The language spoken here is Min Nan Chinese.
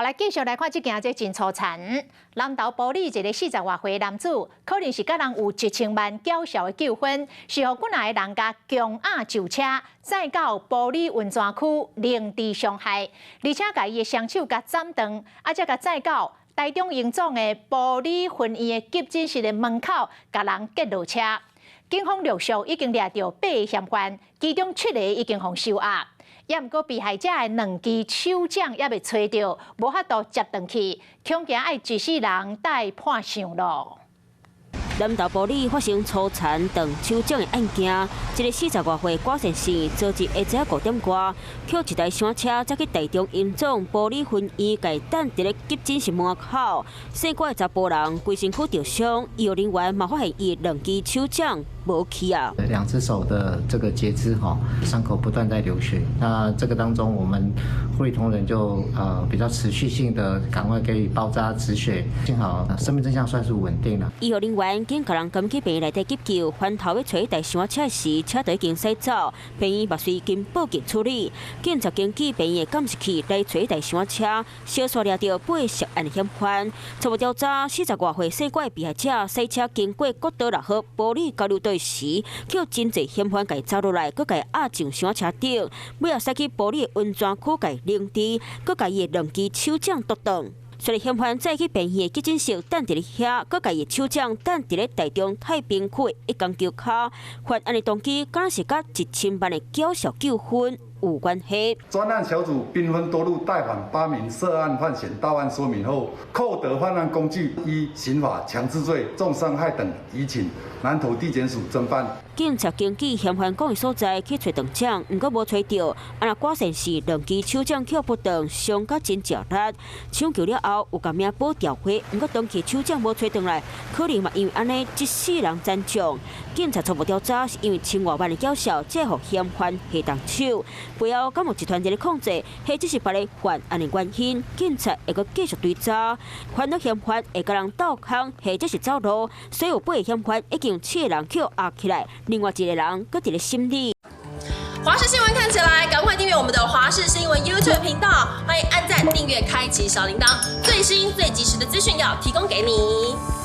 來繼續來看這件這真粗殘。南投埔里一个40外歲男子，可能是佮人有1000萬繳數的糾紛，是予幾若个人共強壓上車，載到埔里溫泉區凌遲傷害，而且共伊的雙手共斬斷，啊，才共載到台中榮總的埔里分院的急診室的門口，共人結落車。警方陸續已經掠著八个嫌犯，其中七个已經予收押。也毋過被害者的兩支手掌猶未揣著，無法度接轉去，恐驚愛一世人戴判相囉。南投埔里發生粗殘斷手掌的案件，一个40外歲郭先生，昨日下晝5點外，抾一台廂車，載去台中榮總埔里分院，共等佇咧急診室門口。姓郭的查埔人規身軀著傷，醫護人員嘛發現伊兩支手掌無去啊。兩隻手的這個截肢吼，傷口不斷在流血。那這個當中，我們護理同仁就比較持續性的趕快給予包紮止血，幸好生命徵象算是穩定了。醫護人員緊共人趕去病院內底急救，翻頭欲揣彼台廂車時，車就已經駛走，病院嘛隨緊報警處理。警察根據病院的監視器來揣彼台廂車，相紲掠著八个涉案嫌犯。初步調查，40外歲姓郭的被害者駛車經過國道6號埔里交流道時，予真濟嫌犯共走落來，閣共壓上廂車頂，尾仔駛去埔里溫泉區共凌遲，閣共伊的兩支手掌剁斷。隨著嫌犯載去病院的急診室等佇咧遐，閣共伊的手掌等佇咧台中太平區的一工橋跤。犯案的動機，敢若是佮1000萬的繳數糾紛有關係。專案小組兵分多路帶返八名涉案犯嫌到案說明後，扣得犯案工具，依刑法強制罪、重傷害等移請南投地檢署偵辦。警察根據嫌犯講的所在去揣斷掌，毋過無揣著。啊，若郭先生兩支手掌予剝斷，傷甲真食力。搶救了後有共命保調回，毋過當去手掌無揣轉來，可能嘛因為按呢一世人殘障。警察初步調查是因為千外萬的繳數，才予嫌犯下重手。背後敢有集團佇咧控制，或者是別个犯案的原因，警察會閣繼續追查。犯案嫌犯會共人鬥空，或者是走路，所以有八个嫌犯已經有七個人予押起來，另外一個人閣佇咧審理。華視新聞看起來，趕快訂閱我們的華視新聞 YouTube 頻道，歡迎按讚、訂閱、開啟小鈴鐺，最新最及時的資訊要提供給你。